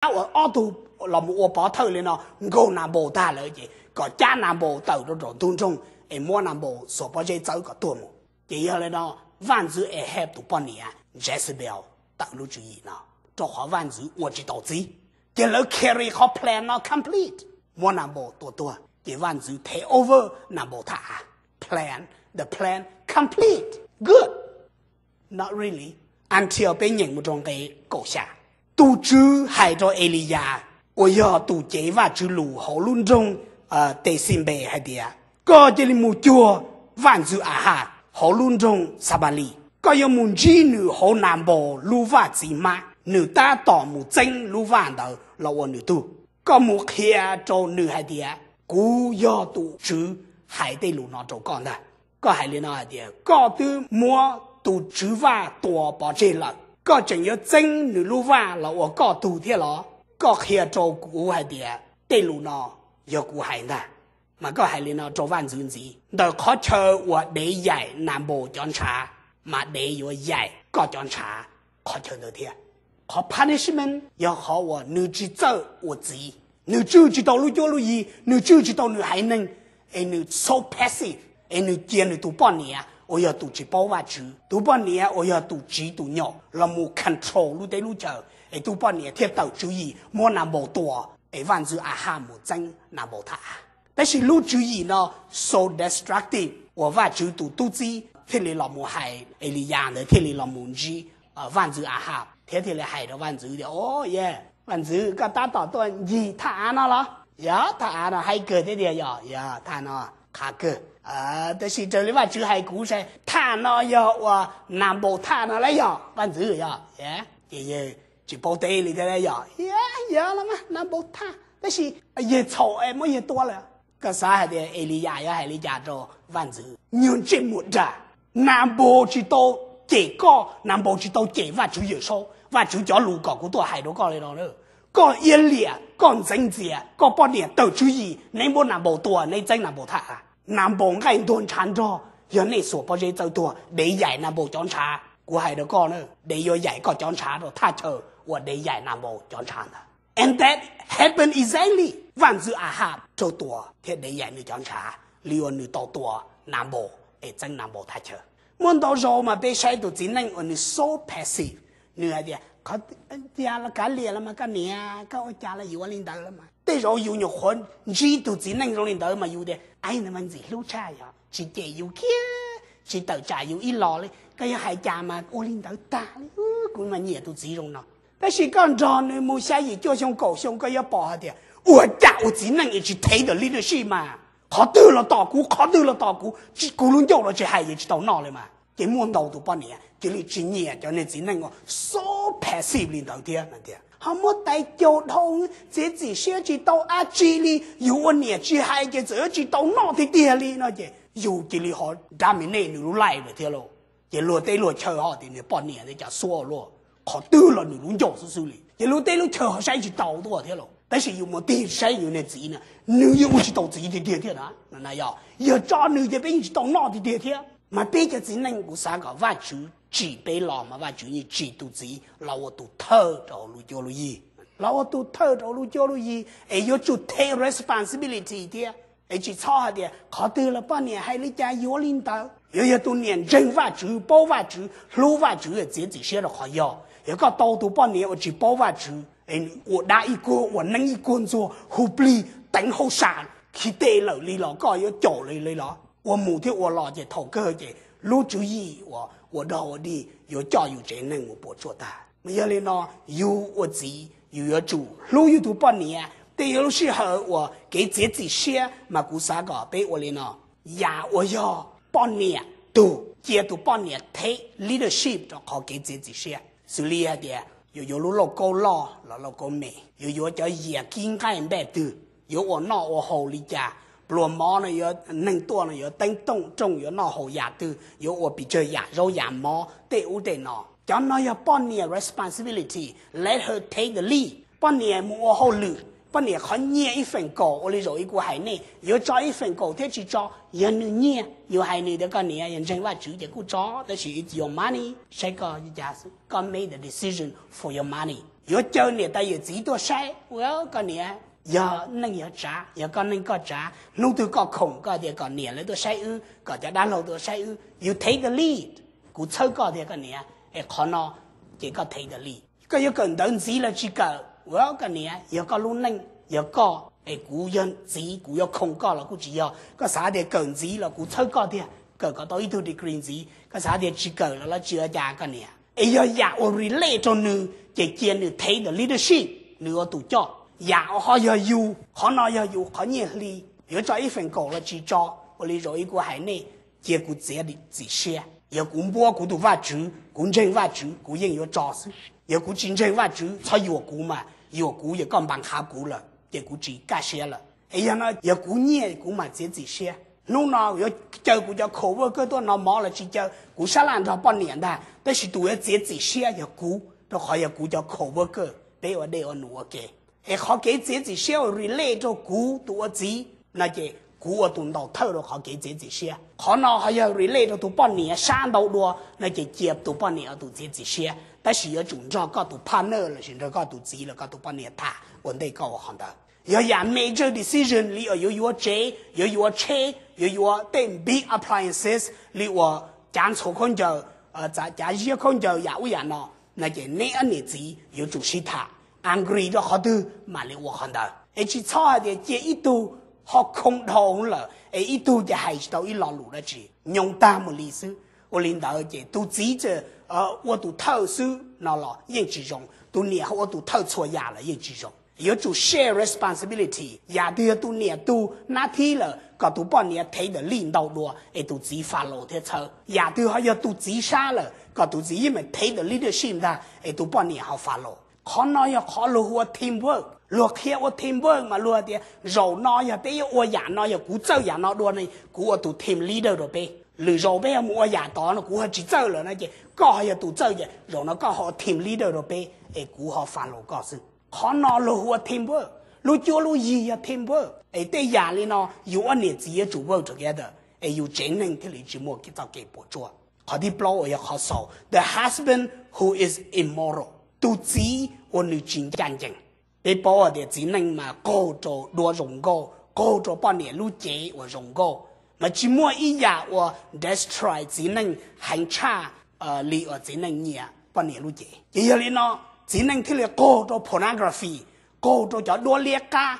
cab uas ob tug los mus ua pov thawj li no nkaug Nabal tag lawm ces kom cab Nabal tawm rau nraum ntug nroog es muab Nabal xuas pob zeb txawb kom tuag mus. Ces yog li no vaj ntxwv Ahab tus poj niam Jezebel tawm lub tswv yim no, rau qhov vaj ntxwv ua tsis tau txib. Ces lawv carry qhov plan no complete, muab Nabal tua tuag ces vaj ntxwv take over Nabal thaj av. Plan, the plan complete. Good. Not really. Until peb nyeem mus rau nqe kaum xya. Tus Tswv hais rau Eliyas uas yog tus cev Vajtswv lus hauv lub nroog Teshibes hais tias, koj cia li mus cuag vaj ntxwv Ahaj hauv lub nroog Xamalis. Koj yuav mus ntsib nws hauv Nabal lub vaj txiv hmab, nws tab tom mus txeeb lub vaj ntawd los ua nws tug. Koj mus qhia rau nws hais tias, kuv yog tus Tswv hais tej lus no rau koj ntag. Koj hais li no hais tias, koj twb muab tus Tswv vaj tua pov tseg lawm, koj tseem yuav txeeb nws lub vaj los ua koj tug thiab los? Koj qhia rau kuv hais tias tej lus no yog kuv hais ntag. Mas koj hais li no rau vaj ntxwv ntxiv, ntawm qhov chaw uas dev yaim Nabal cov ntshav, mas dev yuav yaim koj cov ntshav qhov chaw ntawd thiab. Qhov punishment yog qhov uas nws tsis txawj ua txiv, nws tswj tsis tau lub cuab lub yig, nws tswj tsis tau nws haiv neeg, es nws so passive, es nws cia nws tus poj niam uas yog tus tsis paub Vajtswv, tus poj niam uas yog tus tsiv tus nyom los mus control lub teb lub chaw, es tus poj niam thiaj tawm tswv yim muab Nabal tua, es vaj ntxwv Ahaj mus txeeb Nabal thaj av. Tab sis lub tswv yim no so destructive uas Vajtswv tus tub txib thiaj li los mus hais Eliyas ntawd thiaj li los mus ntsib vaj ntxwv Ahaj thiab thiaj li hais rau vaj ntxwv tias, o, vaj ntxwv, koj tab tom tuaj ncig thaj av no los? Yog, thaj av no haib kawg thiab tiag, yog, yog thaj no qhav kawg. Tab sis raws li Vajtswv hais kuv saib thaj no yog uas Nabal thaj no lawm yog vaj ntxwv, yog. Ces yawg tsis paub teb li thiab, yog, yog los mas Nabal thaj, tab sis yawg txhaum es muab yawg tua lawm. Koj xav hais tias Eliyas yuav hais li cas rau vaj ntxwv? Nyuag ntsej muag dag. Nabal tsis tau cem koj, Nabal tsis tau cem Vajtswv Yawmsaub, Vajtswv cov lus kom kuv tuaj hais rau koj li no. Koj iab liam, koj ntxeev ntxias, koj poj niam tawm tswv yim, neb muab Nabal tua, neb txeeb Nabal thaj av. Nabal nqaij ntuag ntshav nrog, yog nej xuas pob zeb txawb tuag, dev yaim Nabal cov ntshav. Kuv hais rau koj na, dev yuav yaim koj cov ntshav rau thaj chaw uas dev yaim Nabal cov ntshav ntawd. And that happened exactly. Vaj ntxwv Ahaj raug tua thiab dev yaim nws cov ntshav li uas nws tau tua Nabal es txeeb Nabal thaj chaw. Muaj ntau zaus mas peb saib tus txiv neej uas nws so passive, nws hais tias, qhov tias los kav liam los mas koj niam, koj ua cas los yus ua li ntawd los mas. Tej zaum yus nyuam qhuav ntsib tus txiv neej zoo li ntawd mas yus tias, aib, ntawd mas ntxim hlub tshaj, yog tsis cem yus kiag, tsis tawm tsam yus ib los li, koj yog hais cas mas ua li ntawd tag li. Kuv mas nyiam tus txiv zoo no. Tab sis koj nrog nws mus xya yim cuaj xyoo kaum xyoo koj yuav pom hais tias ua cas ua txiv neej es tsis thev the leadership mas, qhov twg los tom kuv, qhov twg los tom kuv, kuv lub ncauj los tsis hais, yeej tsis tau noj li mas. Ces muaj ntau tus poj niam cia li tsis nyiam cov niag txiv neej uas so passive li ntawd thiab tias, ho muab tais caus dhau, txiav txim siab tsis tau dab tsi li, yus ua niam tsis hais ces txawm yuav tsis tau noj tiag tiag li no ces yus cia li ho dominate nws lub life lawm thiab lauj. Ces luag teb luag chaw ho tias nws poj niam ntawd cas xuav luaj, qhov twg los nws lub ncauj xwb xwb li. Ces luag teb lub chaw ho saib tsis tau tuaj thiab lauj. Tab sis yus mus tig saib yus niag txiv na, nws yeej ua tsis tau txiv tiag tiag thiab na. Yog, yog tso nws ces peb yeej tsis tau noj tiag tiag thiab. Mas peb cov txiv neej kuv xav kom Vajtswv tsim peb los mas Vajtswv yeej tsim tus txiv los ua tus thawj rau hauv lub cuab lub yig, los ua tus thawj rau hauv lub cuab lub yig es yuav tsum take responsibility thiab. Es tsis txhob hais tias qhov twg los poj niam hais li cas yuav li ntawd. Yuav yog tus niam ntseeg Vajtswv, paub Vajtswv, hlub Vajtswv, txiav txim siab rau qhov yog. Yog koj tau tus poj niam uas tsis paub Vajtswv, ua dab ib kuag, ua neeb ib kuag ntxuag, hu plig, teev hauj sam, khi teb lawm li los koj yuav caum li los? Ua mus thiab ua los ces thaum kawg ces lub tswv yim uas ua dog ua dig yuav coj yus tsev neeg mus puas tsuaj tag. Mas yog li no, yus ua txiv yus yuav tsum hlub yus tus poj niam. Tej yuav lub sij hawm uas kev txiav txim siab mas kuv xav kom peb ua li no. Yam uas yog poj niam tug, cia tus poj niam take leadership rau qhov kev txiav txim siab. Xws li hais tias yus yuav lub lauj kaub loj los lauj kaub me, yus yuav cov yias kib nqaij npaj twg, yuav ua noj ua haus li cas, pluas mov no yuav, neeg tuaj no yuav teeb tooj rooj, yuav noj haus yam twg, yuav ua pes tsawg yam zaub yam mov tej ub tej no. Cov no yog poj niam responsibility, let her take the lead. Poj niam mus ua hauj lwm, poj niam qhov nyiaj ib feem kaum, ua li zaum ib kuv hais nej, yuav tso ib feem kaum thiab tsis tso, yog nws nyiaj. Yus hais nws tias koj niam, yog ntseeg Vajtswv ces kuj tso, tab sis it's your money, saib koj li cas xwb, koj make the decision for your money. Yuav caw niam tais yawm txiv tuaj saib, well, koj niam, yog neej yog tsav, yog koj neej koj tsav, hnub twg koj khoom koj tias kom niam lawv tuaj saib wb, kom cov dab laug tuaj saib wb, you take the lead. Kuv txhawb koj tiag koj niam, es qhov no ces koj take the lead. Koj yuav kawm ntawv ntxiv los tsis kawm, well, koj niam, yog koj lub neej, yog koj, es kuv yog txiv kuv yuav khoom koj los kuj tsis yog. Koj xav tias kawm ntxiv los kuv txhawb koj tiag, kawm kom tau ib tug degree ntxiv. Koj xav tias tsis kawm los los tsis ua cas koj niam. Es yog yam uas relate rau nws ces cia nws take the leadership, nws ua tus coj. Yam ho yog yus, qhov no yog yus qhov nyiaj hli, yuav tso ib feem kaum los tsis tso, ua li zaum ib kuv hais nej, cia kuv txiav txim siab. Yog kuv npuab kuv tus Vajtswv, kuv ntseeg Vajtswv, kuv yeej yuav tso xwb. Yog kuv tsis ntseeg Vajtswv, txhob yuam kuv mas, yuam kuv yog koj npas nqhav kuv lawm ces kuv tsis kaj siab lawm. Es yog no yog kuv nyiaj kuv mam txiav txim siab. Hnub no yuav caw kuv cov coworker tuaj no mov los tsis caw, kuv sab laj nrog poj niam ntag, tab sis tus yuav txiav txim siab yog kuv, rau qhov yog kuv cov coworker, peb ua dej ua num ua ke. Es qhov kev txiav txim siab uas relate rau kuv tus ua txiv no ces kuv ua tus ntaus thawj rau qhov kev txiav txim siab. Qhov no ho yog relate rau tus poj niam sab ntau dua no ces cia tus poj niam ua tus txiav txim siab, tab sis yuav tsum nrog koj tus partner lossis nrog koj tus txiv los koj tus poj niam tham ua ntej koj ua qhov ntawd. Yog yam major decision li uas yuav yuav tsev, yuav yuav tsheb, yuav yuav tej big appliances li uas cav ntxhuav khaub ncaws, cav ziab khaub ncaws yam ub yam no, no ces neb ob niam txiv yuav tsum sib tham, agree rau qhov twg mam li ua qhov ntawd. Es tsis txhob hais tias cia ib tug ho khoo dhau lawm es ib tug ces hais tsis tau ib lo lus dab tsi, nyoos tag mus li xwb. Ua li ntawd ces tus txiv txawm ua tus thawj xwb no los yeej tsis zoo, tus niam ho ua tus thawj txhua yam los yeej tsis zoo. Yuav tsum share responsibility, yam twg yog tus niam tus nab thib lawm kom tus poj niam take the lead ntau dua es tus txiv follow thiab txhawb. Yam twg ho yog tus txiv sab lawm kom tus txiv yeej meem take the leadership ntag es tus poj niam ho follow. Qhov no yog qhov luag hu ua teamwork. Luag qhia ua teamwork mas luag tias zaum no yog peb yuav ua yam no, yog kuv txawj yam no dua ne, kuv ua tus team leader rau peb. Lwm zaus peb yuav mus ua yam tod no kuv ho tsis txawj lawm no ces koj ho yog tus txawj ces zaum no koj ho ua team leader rau peb es kuv ho follow koj xwb. Qhov no luag hu ua teamwork. Lub cuab lub yig yog teamwork. Es tej yam li no yus ob niam txiv yuav tsum work together es yus tsev neeg thiaj li tsis muaj txoj kev puas tsuaj. Qhov thib plaub uas yog qhov xaus, the husband who is immoral, tus txiv uas nws tsis ncaj ncees. Peb paub hais tias txiv neej mas qaug rau duab zoo nkauj, qaug rau poj niam lub cev uas zoo nkauj, mas tsis muaj ib yam uas destroy txiv neej heev tshaj li uas txiv neej nyiam poj niam lub cev. Ces yog li no txiv neej thiaj li qaug rau pornography, qaug rau cov duab liab qab,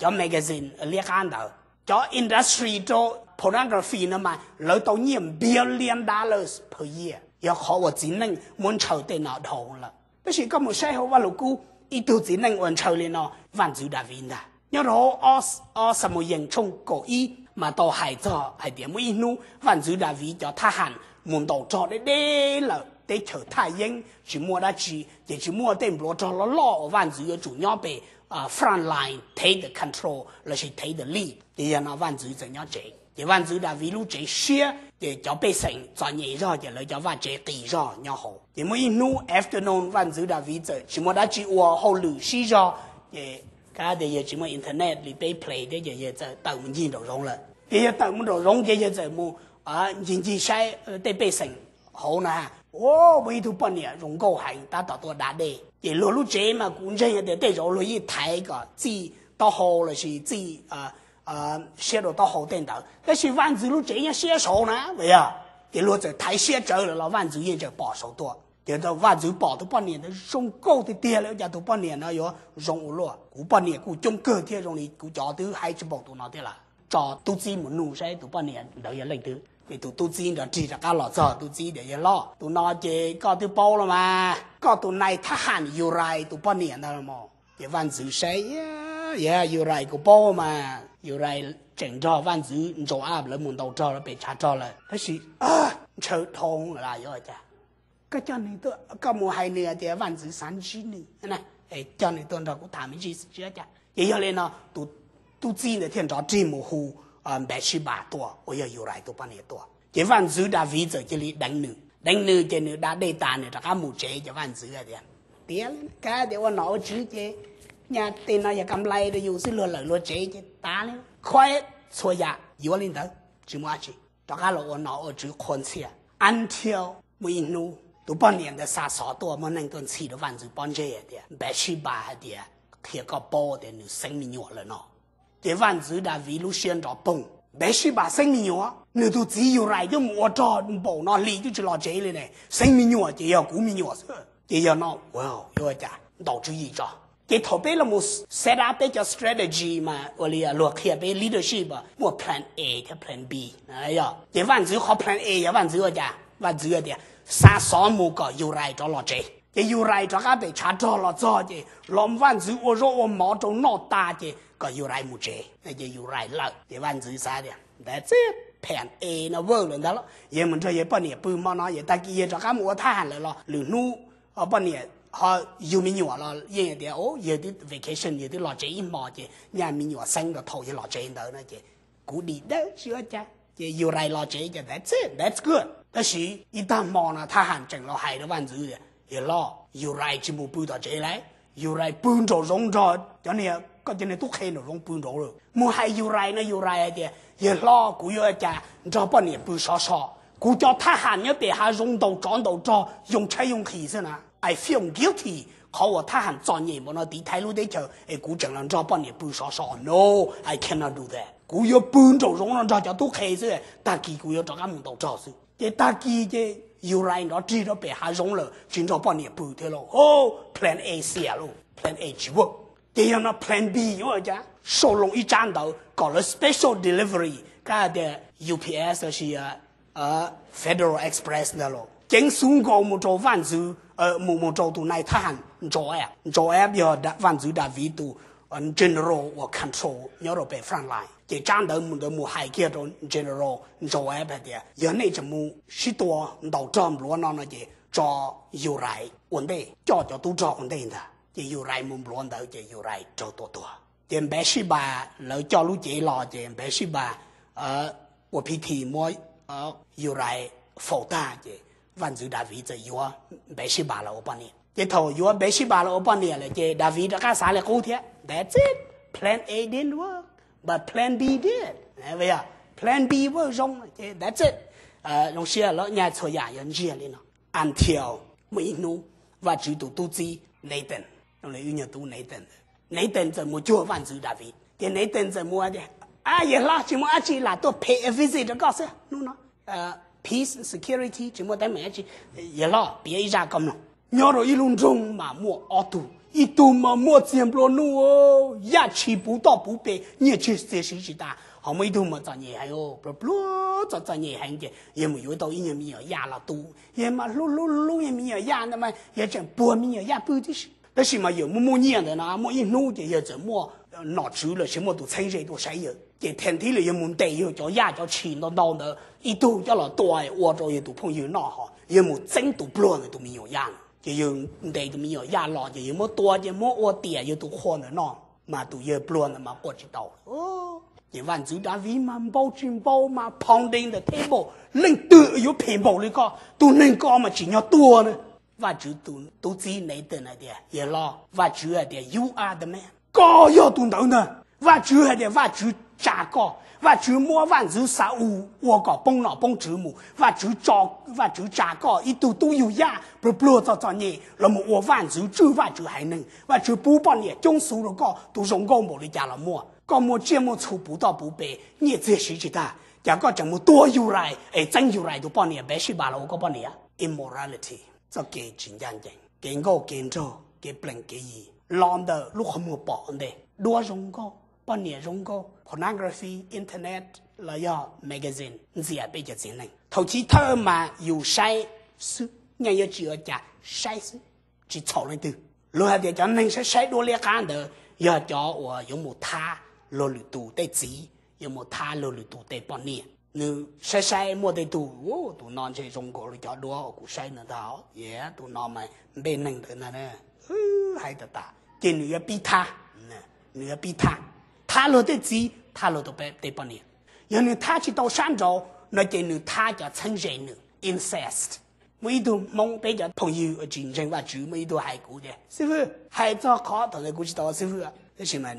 cov magazine liab qab ntawd. Cov industry rau pornography no mas lawv tau nyiaj billion dollars per year, yog qhov uas txiv neej muab ntshaw tej no dhau lawm. Tab sis koj mus saib hauv Vaj Lug Kub, ib tug txiv neej uas ntshaw li no Vaj Ntxwv Daviv ntag. Nyob rau hauv ob Xamuyees tshooj kaum ib mas tau hais txog hais tias muaj ib hnub Vaj Ntxwv Daviv cov thab ham mus ntaus rog deb deb lawm, teb chaws thaj yeeb tsis muaj dab tsi, ces tsis muaj tej npluav rog loj loj uas vaj ntxwv yuav tsum nyob pem front line take the control lossis take the lead, ces yog no vaj ntxwv txawm nyob tsev. Ces Vaj Ntxwv Daviv lub tsev siab, ces cov pej xeem txom nyem zog ces lawv cov vaj tsev qis zog nyob hauv. Ces muaj ib hnub afternoon Vaj Ntxwv Daviv txawm tsis muaj dab tsi ua, hauj lwm sib zog, ces kav tias yawg tsis muaj internet li peb play thiab ces yawg txawm tawm mus ncig nraum zoov lawm. Ces yawg tawm mus nraum zoov ces yawg txawm mus ncig ncig saib tej pej xeem hauv na. Ua, muaj ib tug poj niam zoo nkauj heev tab tom tuaj da dej. Ces luag lub tsev mas kuv ntseeg tias tej zaum luag yeej thaiv kom txij taub hau lossis txij siab rau taub hau tej ntawd, tab sis vaj ntxwv lub tsev nyob siab saud na, yog. Ces luag txawm thaiv siab tsawv lawm los vaj ntxwv yeej tseem pom saud tuaj. Ces vaj ntxwv pom tus poj niam ntawd zoo nkauj tiag tiag li, ua cas tus poj niam no yuav zoo ua luaj? Kuv poj niam kuj coob kawg thiab, zoo li kuv cov twb haib tsis npaum tus no thiab lawm. Tso tub txib mus nug saib tus poj niam ntawd yog leej twg. Ces tus tub txib nrov rig rov qab los txog, tub txib tias, yawg loj, tus no ces koj twb paub los mas, koj tus nais thab ham Yurais tus poj niam ntawd los mas. Ces vaj ntxwv saib, yog Yurais kuv paub mas, Yurais tseem nrog vaj ntxwv Ntsaus Ab lawv mus ntaus rog pem tshav rog lawm, tab sis ntshaw dhau lawm, yuav ua cas? Koj coj nws tuaj, koj mus hais nws tias vaj ntxwv xav ntsib nws, coj nws tuaj nrog kuv tham me ntsis, tsis ua cas. Ces yog li no tus tub txib ntawd thiaj nrov rig mus hu Npasibas tuaj uas yog Yurais tus poj niam tuaj. Ces vaj ntxwv Daviv txawm cia li deev nws, deev nws ces nws da dej tas nws rov qab mus tsev. Ces vaj ntxwv tias, tiav li, kav tias ua nom ua tswv ces nyaj tej no yog kam nplai rau yus xwb, luag lawm luag tsev ces tas li, quiet, txhua yam yuav li ntawd, tsis muaj dab tsi. Rov qab los ua nom ua tswv qhua ntxhias until muaj ib hnub Tus poj niam ntawd xa xov tuaj muaj neeg tuaj ntxhi rau vaj ntxwv pob ntseg hais tias Npav Sij Npas hais tias qhia koj paub tias nws xeeb me nyuam lawm no. Ces vaj ntxwv Daviv lub siab nrov poog. Npav Sij Npas xeeb me nyuam, nws tus txiv Yus Rais twb mus ua rog npaum no hli twb tsis los tsev li ne, xeeb me nyuam ces yog kuv me nyuam xwb ces yog no, yuav ua cas ntaus tswv yim tso. Ces thaum peb los mus set up peb cov strategy mas ua li luag qhia peb leadership muaj plan A thiab plan B. Ces vaj ntxwv qhov plan A yog vaj ntxwv ua cas? Vaj ntxwv tias xa xov mus kom Yus Rais rov los tsev, ces Yus Rais rov qab pem tshav rog los txog ces los vaj ntxwv ua zaub ua mov rau noj tas ces kom Yus Rais mus tsev. Ces Yus Rais lawm ces vaj ntxwv xav tias ntawd txij plan A no vawj lawm ntag los, yog mus nrog yawg poj niam pw hmo no, yog tag kis yawg rov qab mus ua thab ham lawm los lwm hnub poj niam ho yug me nyuam los yeej tias yawg twb vacation, yawg twb los tsev ib hmo ces nyaj me nyuam xeeb rau thaum yawg los tsev ntawd no ces kuv dim dawb tsis ua cas. Ces Yus Rais los tsev ces ntawd txij ntawd txij kuj. Tab sis ib tag hmo no thab ham tseem los hais rau vaj ntxwv tias yawg hlob, Yus Rais tsis mus pw tom tsev lawm, Yus Rais pw nraum zoov nrog cov niag, koj cov niag tub qhe nraum zoov pw nraud lawm. Mus hais Yus Rais no Yus Rais hais tias yawg hlob, kuv yuav ua cas nrog poj niam pw sov so, kuv cov thab ham nyob pem hav zoov ntaus tsov ntaus rog yoo tshaib yoo nqhis xwb na. I feel guilty, qhov uas thab ham txom nyem npaum no tiv thaiv lub teb chaws es kuv tseem los nrog poj niam pw sov so, no, I cannot do that. Kuv yuav pw nraum zoov no nrog cov tub qhe xwb, tag kis kuv yuav rov qab mus ntaus rog xwb. Ces tag kis ces Yus Rais nrov rig rau pem hav zoov lawm tsis nrog poj niam pw thiab lauj. Plan A xiam lauj, plan A tsis vawj. Ces yog no plan B yuav ua cas? Sau loo ib tsab ntawv kom lawv special delivery, kab tias U P S los sis Federal Express ntag los ceev xwv nkaus mus rau vaj ntxwv, mus mus rau tus nai thab ham Ntsaus Ab. Ntsaus Ab yog vaj ntxwv Daviv tus general uas control nyob rau pem front line. Ces tsab ntawv mus ntawd mus hais kiag rau general Ntsaus Ab hais tias yog nej tseem mus sib tua ntaus rog npluav no no ces tso Yus Rais ua ntej, coj cov tub rog ua ntej ntag. Ces Yus Rais mus npluav ntawd ces Yus Rais raug tua tuag. Ces Npav Sij Npas lawv coj lub cev los ces Npav Sij Npas ua phiv thi muab Yus Rais faus tag ces vaj ntxwv Daviv txawm yuav Npav Sij Npas los ua poj niam. Ces thaum yuav Npav Sij Npas los ua poj niam lawm ces Daviv rov qab xav li qub thiab. That's it. Plan A didn't work, but plan B did. Plan B vawj zoo ces that's it. Zoo siab lawm, nyaj txhua yam yuav ntsiag li no. Until muaj ib hnub Vajtswv tus tub txib Nathan, wb nyuag tub Nathan, Nathan txawm mus cuag vaj ntxwv Daviv ces Nathan txawm mus tias, a, yawg hlob, tsis muaj dab tsi, lam tuaj pay a visit rau koj xwb hnub no. Peace, security, tsis muaj teeb meem dab tsi. Yawg hlob, piav ib zaj koj mloog. Nyob rau ib lub nroog mas muaj ob tug, ib tug mas muaj txiag nplua nuj, yaj tshis puv toj puv pes, nyiaj txiag siv tsis tas. Ho muaj ib tug mas txom nyem heev, pluag pluag txom txom nyem heev ces yawg mus yuav tau ib nyuag me nyuam yaj los tu, yawg mas hlub hlub hlub nyuag me nyuam yaj ntawd mas yawg tseem puag me nyuam yaj pw tib si. Tab sis mas yawg muaj muaj nyiaj ntawd na, muaj ib hnub ces yawg txawm muaj nom tswv los sis muaj tus txheeb ze tuaj saib yawg, ces thim thib li yawg mus ntes yawg cov yaj cov tshis ntau ntau ntawd ib tug coj los tua ua rau yawg tus phooj ywg noj, ho yawg mus txeeb tus pluag ntawd tus me nyuam yaj no. Ces yawg ntes tus me nyuam yaj los ces yawg muab tua ces muab ua tiam yawg tus qhua ntawd noj, mas tus yawg pluag ntawd mas quaj tsis tau. Ces vaj ntxwv Daviv mas npau tsis npau mas pounding the table, leej twg yuav phem npaum li koj, tus neeg ko mas tsim nyog tuag na. Vajtswv tus tub txib Nathan hais tias, yawg hlob, Vajtswv hais tias you are the man, koj yog tus ntawd ntag. Vajtswv hais tias Vajtswv tsa koj, Vajtswv muab vaj ntxwv Xa-ules ua kom poob nom poob tswv mus, Vajtswv tso, Vajtswv tsa koj ib tug tub yug yaj pluag pluag txom txom nyem los mus ua vaj ntxwv tswj Vajtswv haiv neeg. Vajtswv pub poj niam coob xu rau koj, tus zoo nkauj npaum li cas los muaj, koj muaj tsiaj muaj txhu puv toj puv pes, nyiaj txiag siv tsis tag, cas koj tseem mus tua Yus Rais es txeeb Yus Rais tus poj niam Npav Sij Npas los ua koj poj niam? Immorality, txoj kev tsis ncaj ncees, kev nkauj kev nraug, kev plees kev yi, los ntawm lub qhov muag pom ua ntej. Duab zoo nkauj, poj niam zoo nkauj, pornography, internet los yog magazine ntxias peb cov txiv neej. Thaum chiv thawj mas yus saib xwb, nyaj yuav tsis ua cas, saib xwb, tsis txhaum leej twg. Luag hais tias cov neeg saib saib duab liab qab ntawd yog cov uas yuav mus thab luag lwm tus tej txiv, yuav mus thab luag lwm tus tej poj niam. Nws saib saib muaj tej tug, tus no ntshe zoo nkaus li cov duab uas kuv saib ntawd ntag, tus no mas npe neeg ntawd ntag, hais tas tas. Ces nws yuav pib thab, nws yuav pib thab, thab luag tej txiv, thab luag tej poj niam. Yog nws thab tsis tau sab nraud no ces nws thab cov txheeb ze nws, incest. Muaj ib tug Hmoob peb cov phooj ywg tsis ntseeg Vajtswv, muaj ib tug hais kuv tias, xib fwb, hais txog qhov, thaum ntawd kuv tsis tau ua xib fwb, tab sis mas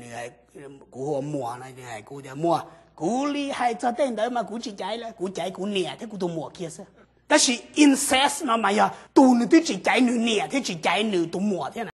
kuv hu ua Muas no, nws hais kuv tias, Muas, kuv li hais txog tej ntawd mas kuv tsis caiv lawm, kuv caiv kuv niam thiab kuv tus muam kiag xwb. Tab sis incest no mas yog tus nws twb tsis caiv nws niam thiab tsis caiv nws tus muam thiab.